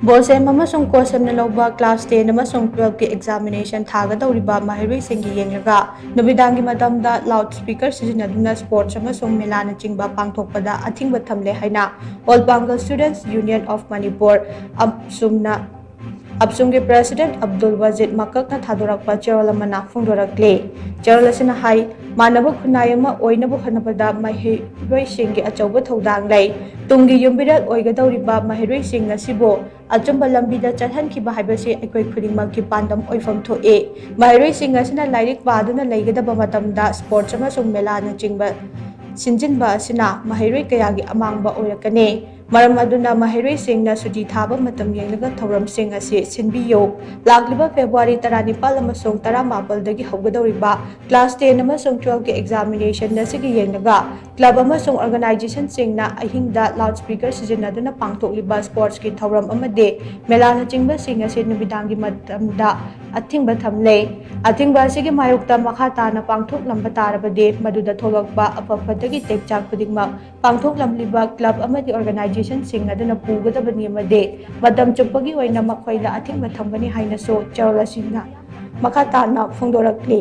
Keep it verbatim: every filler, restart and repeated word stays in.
ꯕꯣꯁꯦꯝ ꯑꯃꯁꯨꯡ ꯀꯣꯁꯦꯝꯅ ꯂꯧꯕ class ten ꯑꯃꯁꯨꯡ twelve ꯀꯤ examination ꯊꯥꯒꯗꯧꯔꯤꯕ ꯃꯍꯩꯔꯣꯏꯁꯤꯡꯒꯤ ꯌꯦꯡꯂꯒ ꯅꯨꯃꯤꯗꯥꯡꯒꯤ ꯃꯇꯝꯗ loudspeaker ꯁꯤꯖꯤꯟꯅꯗꯨꯅ sports ꯑꯃꯁꯨꯡ ꯃꯦꯂꯥꯅꯆꯤꯡꯕ ꯄꯥꯡꯊꯣꯛꯄꯗ ꯑꯊꯤꯡꯕ ꯊꯝꯂꯦ ꯍꯥꯏꯅ All Bengal Students Union of Manipur, ꯑꯞꯁꯨꯝꯅ, ꯑꯞꯁꯨꯝꯒꯤ president Abdul ꯋꯥꯖꯤꯗ ꯃꯀꯛꯅ ꯊꯥꯗꯣꯔꯛꯄ ꯆꯦꯔꯣꯜ ꯑꯃꯅ ꯐꯣꯡꯗꯣꯔꯛꯂꯤ꯫ ꯆꯦꯔꯣꯜ ꯑꯁꯤꯅ ꯍꯥꯏ, ꯃꯥꯟꯅꯕ ꯈꯨꯟꯅꯥꯏ ꯑꯃ ꯑꯣꯏꯅꯕ ꯍꯣꯠꯅꯕꯗ ꯃꯍꯩꯔꯣꯏꯁꯤꯡꯒꯤ ꯑꯆꯧꯕ ꯊꯧꯗꯥꯡ ꯂꯩ꯫ ꯇꯨꯡꯒꯤ ꯌꯨꯝꯕꯤꯔꯦꯜ ꯑꯣꯏꯒꯗꯧꯔꯤꯕ ꯃꯍꯩꯔꯣꯏꯁꯤꯡ ꯑꯁꯤꯕꯨ ꯑꯆꯨꯝꯕ ꯂꯝꯕꯤꯗ ꯆꯠꯍꯟꯈꯤꯕ ꯍꯥꯏꯕꯁꯤ ꯑꯩꯈꯣꯏ ꯈꯨꯗꯤꯡꯃꯛꯀꯤ ꯄꯥꯟꯗꯝ ꯑꯣꯏꯐꯝ ꯊꯣꯛꯏ꯫ ꯃꯍꯩꯔꯣꯏꯁꯤꯡ ꯑꯁꯤꯅ ꯂꯥꯏꯔꯤꯛ ꯄꯥꯗꯨꯅ ꯂꯩꯒꯗꯕ ꯃꯇꯝꯗ sports ꯑꯃꯁꯨꯡ ꯃꯦꯂꯥꯅꯆꯤꯡꯕ ꯁꯤꯟꯖꯤꯟꯕ ꯑꯁꯤꯅ ꯃꯍꯩꯔꯣꯏ ꯀꯌꯥꯒꯤ ꯑꯃꯥꯡꯕ ꯑꯣꯏꯔꯛꯀꯅꯤ꯫ ꯃꯔꯝ ꯑꯗꯨꯅ ꯃꯍꯩꯔꯣꯏꯁꯤꯡꯅ ꯁꯨꯇꯤ ꯊꯥꯕ ꯃꯇꯝ ꯌꯦꯡꯂꯒ ꯊꯧꯔꯝꯁꯤꯡ ꯑꯁꯤ ꯁꯤꯟꯕꯤꯌꯨ꯫ ꯂꯥꯛꯂꯤꯕ February ꯇꯔꯥꯅꯤꯄꯥꯜ ꯑꯃꯁꯨꯡ ꯇꯔꯥꯃꯥꯄꯜꯗꯒꯤ ꯍꯧꯒꯗꯧꯔꯤꯕ class ten ꯑꯃꯁꯨꯡ twelve ꯀꯤ examination ꯑꯁꯤꯒꯤ ꯌꯦꯡꯂꯒ club ꯑꯃꯁꯨꯡ organization ꯁꯤꯡꯅ ꯑꯍꯤꯡꯗ loudspeaker ꯁꯤꯖꯤꯟꯅꯗꯨꯅ ꯄꯥꯡꯊꯣꯛꯂꯤꯕ sports ꯀꯤ ꯊꯧꯔꯝ ꯑꯃꯗꯤ ꯃꯦꯂꯥꯅꯆꯤꯡꯕꯁꯤꯡ ꯑꯁꯤ ꯅꯨꯃꯤꯗꯥꯡꯒꯤ ꯃꯇꯝꯗ ꯑꯊꯤꯡꯕ ꯊꯝꯂꯦ꯫ ꯑꯊꯤꯡꯕ ꯑꯁꯤꯒꯤ ꯃꯥꯌꯣꯛꯇ ꯃꯈꯥ ꯇꯥꯅ ꯄꯥꯡꯊꯣꯛꯂꯝꯕ ꯇꯥꯔꯕꯗꯤ ꯃꯗꯨꯗ ꯊꯣꯛꯂꯛꯄ ꯑꯐ ꯐꯠꯇꯒꯤ ꯇꯦꯛꯆꯥꯛ ꯈꯨꯗꯤꯡꯃꯛ ꯄꯥꯡꯊꯣꯛꯂꯝꯂꯤꯕ club ꯑꯃꯗꯤ organization ꯁꯤꯡ ꯑꯗꯨꯅ ꯄꯨꯒꯗꯕꯅꯤ ꯑꯃꯗꯤ ꯃꯇꯝ ꯆꯨꯞꯄꯒꯤ ꯑꯣꯏꯅ ꯃꯈꯣꯏꯗ ꯑꯊꯤꯡꯕ ꯊꯝꯒꯅꯤ ꯍꯥꯏꯅꯁꯨ ꯆꯦꯔꯣꯜ ꯑꯁꯤꯅ ꯃꯈꯥ ꯇꯥꯅ ꯐꯣꯡꯗꯣꯔꯛꯂꯤ꯫